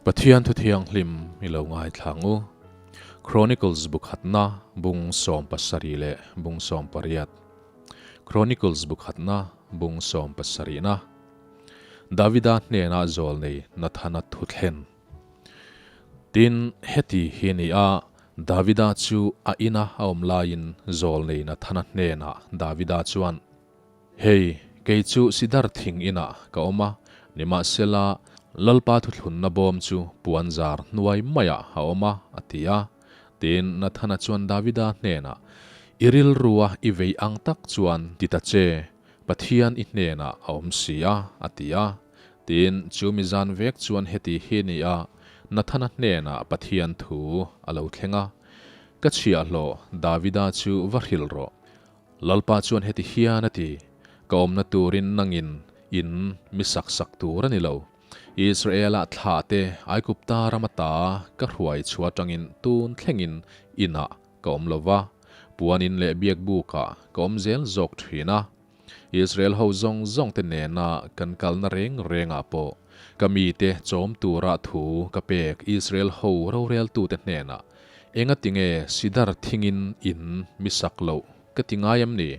Pathian thu thianghlim i lo ngaithla ang u. Chronicles bu khatna bung 70 leh bung 18. Chronicles bu khatna bung 70na. Davida hnena zawlnei Nathana thu thlen. Tin, heti hi a ni a, Davida chu a ina a awm laiin zawlnei Nathana hnenah Davida chuan, Hei, kei chu sidar thing inah ka awm a, nimahsela, Lalpa thuthlunna bawm chu puan zar hnuai maiah a awm a, a ti a. Tin, Nathana chuan Davida hnenah, I rilrua i vei ang tak chuan ti ta che, Pathian i hnenah a awm si a, a ti a. Tin, chu mi zan vek chuan heti hi ni a, Nathana hnenah Pathian thu a lo thleng a, Ka chhiahhlawh Davida chu va hrilh rawh, Lalpa chuan heti hian a ti, Ka awmna turin nangin in mi sak sak tur a ni lo. Israela thlah te Aigupta ram ata ka hruai chhuah atangin tun thlengin inah ka awm lo va, puanin leh biakbukah ka awm zel zawk thin a. Israel ho zawng zawng te nena kan kalna reng rengah pawh ka mite chawm tura thu ka pek Israel ho roreltute hnenah Engatinge sidar thingin in mi sak loh ka ti ngai em ni?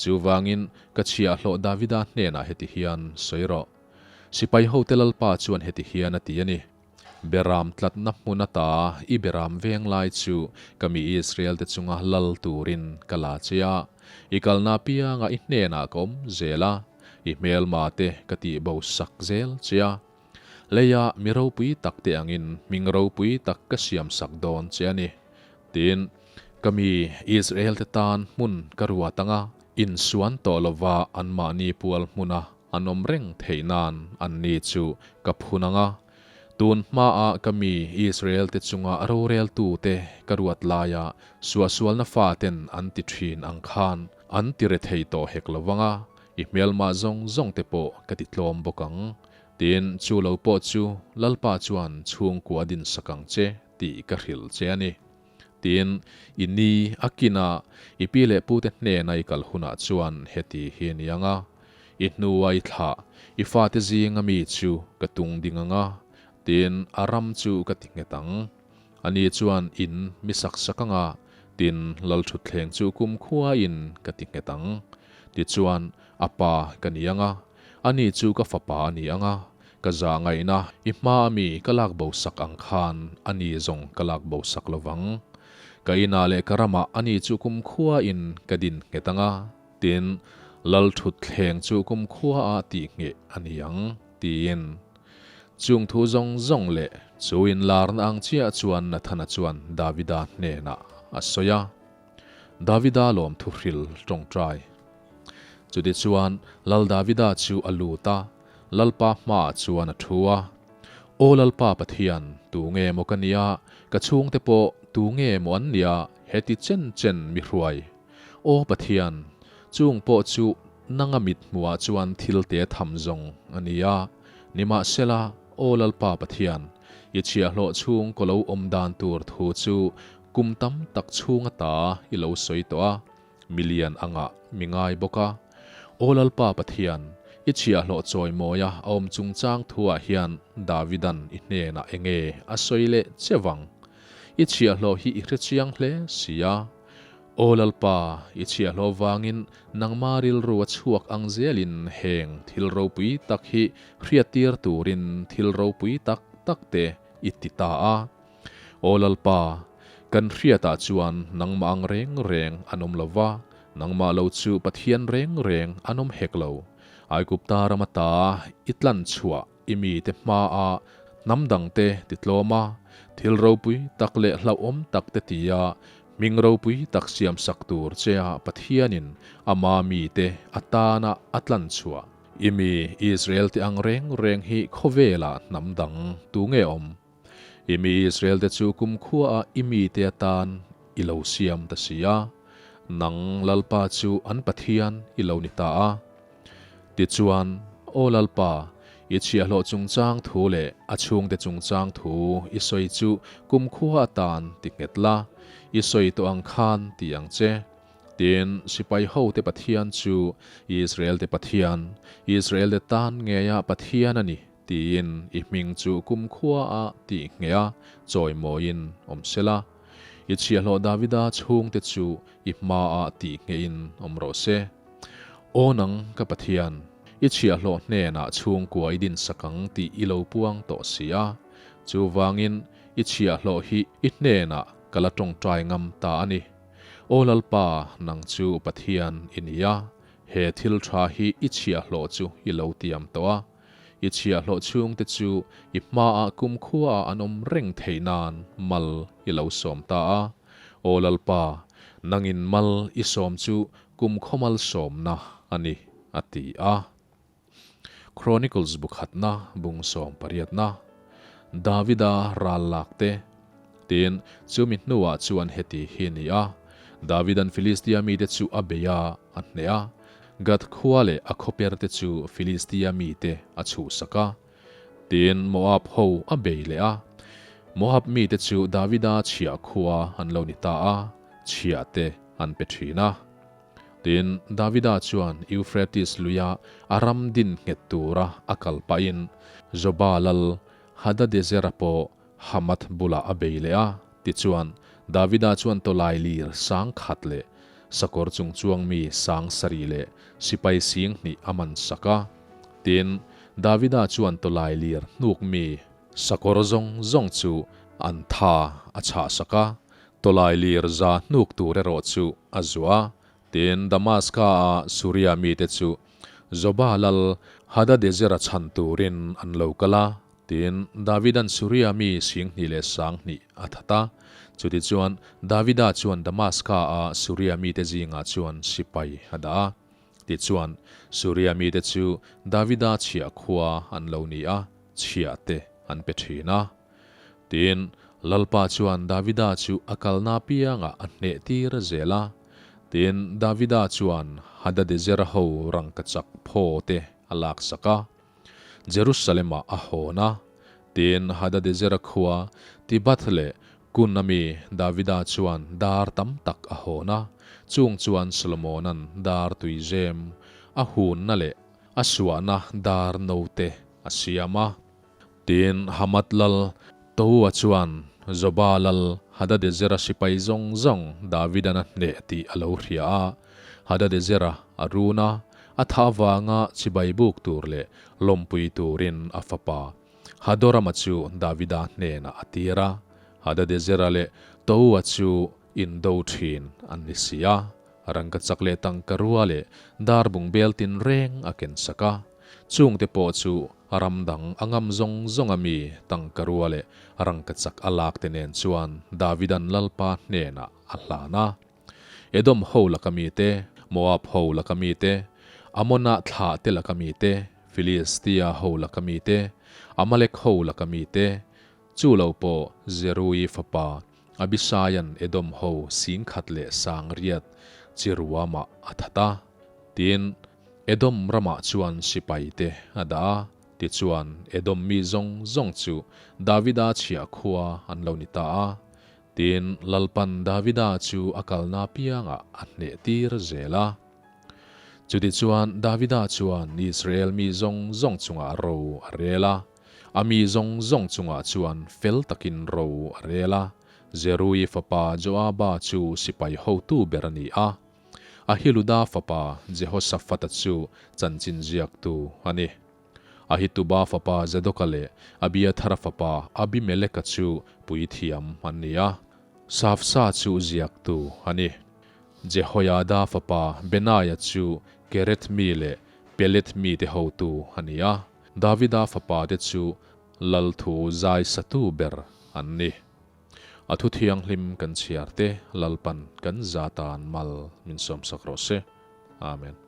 Chuvangin ka chhiahhlawh Davida hnenah heti hian sawi rawh. Sipai hote Lalpa chuan heti hian a ti a ni, Beram tlatna hmun ata i beram veng lai chu ka mi Israel te chunga lal turin ka la che a, i kalna apiangah i hnenah ka awm zel a, i hmelma te ka tihbo sak zel che a. Leia mi ropui tak te angin hming ropui tak ka siam sak dawn che a ni. Tin, ka mi Israel te tan hmun ka ruat anga insuan tawh lova anmahni pual hmuna an awm reng theih nan anni chu ka phun ang a. Tun hmaah ka mi Israel te chunga roreltute ka ruat laia suahsualna faten an ti thin ang khan an ti rethei tawh hek lo vang a, i hmelmah zawng zawng te pawh ka ti tlawm bawk ang. Tin, chu lo pawh chu Lalpa chuan chhungkua din sak ang che tih ka hrilh che a ni. Tin, i ni a kina i pi leh pute hnena i kal hunah chuan heti hi a ni ang a, i hnua i thlah, i fate zinga mi chu ka tung ding ang a, tin, a ram chu ka ti nghet ang. Ani chuan in mi sak sak ang a, tin, lalthutthleng chu kumkhuain ka ti nghet ang. Tichuan, a pa ka ni ang a, Ani chu ka fapa a ni ang a, ka zah ngaihna i hma a mi ka lak bo sak ang khan ani zawng ka lak bo sak lo vang. Ka inah leh ka ramah ani chu kumkhua in ka din nghet ang a, tin, Lal thutthleng chu kumkhua ah tih ngheh a ni ang, tiin. Chung thu zawng zawng leh chu inlarna ang chiah chuan Nathana chuan Davida hnenah a sawi a. Davida lawm thuhril tawngtai. Chutichuan, Lal Davida chu a lut a, Lalpa hmaah chuan a thu a. Aw Lalpa Pathian, tu nge maw ka nia, ka chhungte pawh tu nge maw an nia, heti chen chen mi hruai. Aw Pathian, chung pawh chu nanga mit hmuhah chuan thil te tham zawng a ni a. Nimahsela, Aw Lalpa Pathian, i chhiahhlawh chhung kaw lo awm dan tur thu chu kum tam tak chhung ata i lo sawi tawh a. Milian angah mi ngai bawk a. Aw Lalpa Pathian, i chhiahhlawh chawimawia a awm chungchang thuah hian Davidan i hnenah enge a sawi leh che vang? I chhiahhlawh hi i hrechiang hle si a. Aw Lalpa, i chhiahhlawh vangin nangma rilru a chhuak ang zelin heng thil ropui tak hi hriattir turin thil ropui tak tak te i ti ta a. Aw Lalpa, kan hriatah chuan nangmah ang reng reng an awm lo va, nangmah lo chu Pathian reng reng an awm hek lo. Aigupta ram ata i tlan chhuah i mite hmaa hnam dangte ti tlawm a, thil ropui tak leh hlauhawm tak te tia hming ropui tak siamsak tur chea Pathianin ama mite atana a tlan chhuah i mi Israel te ang reng reng hi khawvelah hnam dang tu nge awm? I mi Israel te chu kumkhuaah i mite atan i lo siam ta si a, nang Lalpa chu an Pathian i lo ni ta a. Tichuan, Aw Lalpa, i chhiahhlawh chungchang thu leh a chhungte chungchang thu i sawi chu kumkhua atan ti nghet la, i sawi tawh ang khan ti ang che. Tin, sipai hote Pathian chu Israel te Pathian, Israel te tan ngeia Pathian a ni. tiin i hming chu kumkhuaah tih ngheh a, chawimawiin awm sela. I chhiahhlawh Davida chhungte chu i hmaah tih nghehin awm rawh se. Aw nang ka Pathian, i chhiahhlawh hnenah chhungkua i dinsak ang tih i lo puang tawh si a, chuvangin i chhiahhlawh hi i hnenah ka la tawngtai ngam ta a ni. Aw Lalpa, nang chu Pathian i ni a, he thil tha hi i chhiahhlawh chu i lo tiam tawh a. I chhiahhlawh chhungte chu i hmaah kumkhuaah an awm reng theih nan mal i lo sawm ta a. Aw Lalpa, nangin mal i sawm chu kumkhaw malsawmna a ni, a ti a. Chronicles bu khatna bung sawm pariatna, Davida ral lak te, Tin, chumi hnuah chuan heti hi a ni a, Davidan Filistia mite chu a bei a, a hneh a, Gath khua leh a khawper te chu Filistia mite a chhuhsak a. Tin, Moab ho a bei leh a. Moab mite chu Davida chhiah khua an lo ni ta a, chhiah te an pe thin a. Tin, Davida chuan Euphrates luia a ram din nghet tura a kal pahin Zoba lal Hadadezera pawh Hamath bulah a bei leh a, tichuan, Davida chuan tawlai lir sang khat leh sakawr chung chuang mi sang sarih leh sipai sing hnih a man sak a. Tin, Davida chuan tawlai lir hnuk mi sakawr zawng zawng chu an tha a chhah sak a, tawlai lir za hnuk tur erawh chu a zuah a. Tin, Damaska-a Suria mite chu Zoba lal Hadadezera chhan turin an lo kal a. Tin, Davida'n Suria mi 20,000 leh 2000 a that a. Chutichuan, Davida chuan Damaska-a Suria mite zingah chuan sipai a dah a. Tichuan, Suria mite chu Davida chhiah khua an lo ni a, chhiah te an pe thin a. Tin, Lalpa chuan Davida chu a kalna piangah a hneh tir zel a. Tin, Davida chuan Hadadezera ho rangkachak phaw te a laksak a. Jerusalem-ah a hawn a. Tin, Hadadezera khua Tibath leh Kun-a mi Davida chuan dar tam tak a hawn a, chung chuan Solomona'n dar tuizem a hunna leh a suahna dar note a siam a. Tin, Hamath lal Toua chuan Zoba lal Hadadezera sipai zawng zawng Davida'n a hneh tih a lo hria a. Hadadezera a run a, a thah avanga chibai buk tur leh lawmpui turin a fapa Hadorama chu Davida hnenah a tir a. Hadadezera leh Toua chu indo thin an ni si a, rangkachak leh tangkarua leh darbung bel tinreng a kensak a. Chungte pawh chu ram dang a ngam zawng zawng a mi tangkarua leh rangkachak a lak te nen chuan Davida'n Lalpa hnenah a hlan a. Edom ho laka mi te, Moab ho laka mi te, Amona thlah te laka mi te, Filistia ho laka mi te, Amalek ho laka mi te, chu lo pawh Zeruii fapa Abishaia'n Edom ho 10,000 leh 800 chi ruamah a that a. Tin, Edom ramah chuan sipaite a dah a, tichuan Edom mi zawng zawng chu Davida chhiah khua an lo ni ta a. Tin, Lalpan Davida chu a kalna piangah a hneh tir zel a. Chutichuan Davida chuan Israel mi zawng zawng chungah ro a rel a, a mi zawng zawng chungah chuan fel takin ro a rel a. Zeruii fapa Joaba chu sipai hotu ber a ni a, Ahiluda fapa Jehoshafata chu chanchin ziaktu a ni. Ahituba fapa Zadoka leh Abiathara fapa Abimeleka chu puithiam an ni a, Safsa chu ziaktu a ni. Jehoiada fapa Benaia chu Kereth mi leh Peleth mite hotu a ni a, Davida fapate chu lal thu zai satu ber an ni. A thu thianghlim kan chhiar te Lalpan kan zatan mal min sawmsak rawh se. Amen.